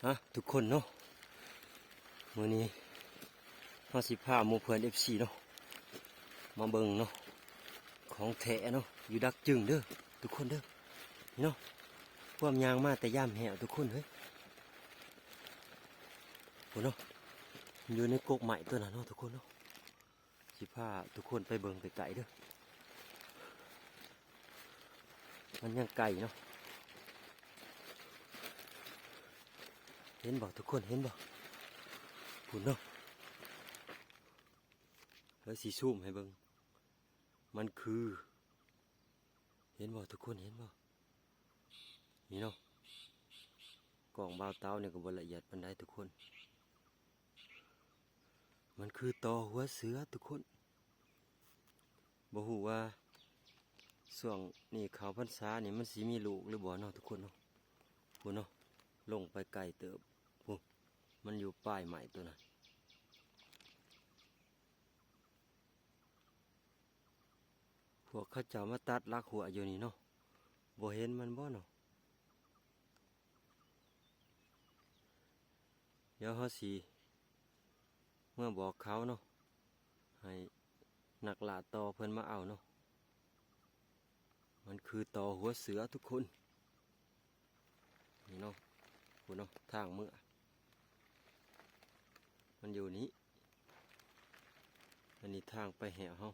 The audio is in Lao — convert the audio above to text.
ຮະ ທຸກຄົນເນາະ ມື້ນີ້ເຮົາຊິພາໝູ່ເພື່ອນເອັຟຊີເນາະ ມາເບິ່ງເນາະ ຂອງແທ້ເນາະ ຢູ່ດາກຈຶງເດີ ທຸກຄົນເດີ ນີ້ເນາະ ຄວາມຍ່າງມາແຕ່ຍາມແຫ້ງ ທຸກຄົນເອີຍ ພຸ້ນເນາະ ຢູ່ໃນກົກໄມ້ຕົວນັ້ນເນາະ ທຸກຄົນເນາະ. ຊິພາທຸກຄົນໄປເບິ່ງໃກ້ໆເດີ ມັນຍັງໄກເນາະ ເຫັນບໍ່ທຸກຄົນ ເຫັນບໍ່ ພຸ້ນເນາະ ເອີ ຊິຊູມໃຫ້ເບິ່ງ ມັນຄື ເຫັນບໍ່ທຸກຄົນ ເຫັນບໍ່ ນີ້ເນາະ ກ້ອງບ່າວເຕົານີ້ກໍບໍ່ລະອຽດປານໃດທຸກຄົນ. ມັນຄືຕໍຫົວເສືອທຸກຄົນ ບໍ່ຮູ້ວ່າຊ່ວງນີ້ເຂົ້າພັນສານີ້ມັນຊິມີລູກຫຼືບໍ່ເນາະທຸກຄົນເນາະ ພຸ້ນເນາະ ລົງໄປໄກເຕີບ ພຸ້ນ ມັນຢູ່ປາຍໄມ້ຕົວນັ້ນ ພວກເຂົາເຈົ້າມາຕັດຫຼັກຮົ້ວຢູ່ນີ້ເນາະ ບໍ່ເຫັນມັນບໍ່ເນາະ. ດຽວເຮົາຊິເມືອບອກເຂົາເນາະ ໃຫ້ນັກລ່າຕໍ່ເພິ່ນມາເອົາເນາະ ມັນຄືຕໍຫົວເສືອທຸກຄົນ ນີ້ເນາະ ພຸ້ນເນາະ ທາງເມືອ ມັນຢູ່ນີ້ ອັນນີ້ທາງໄປແຫ້ວເຮົາ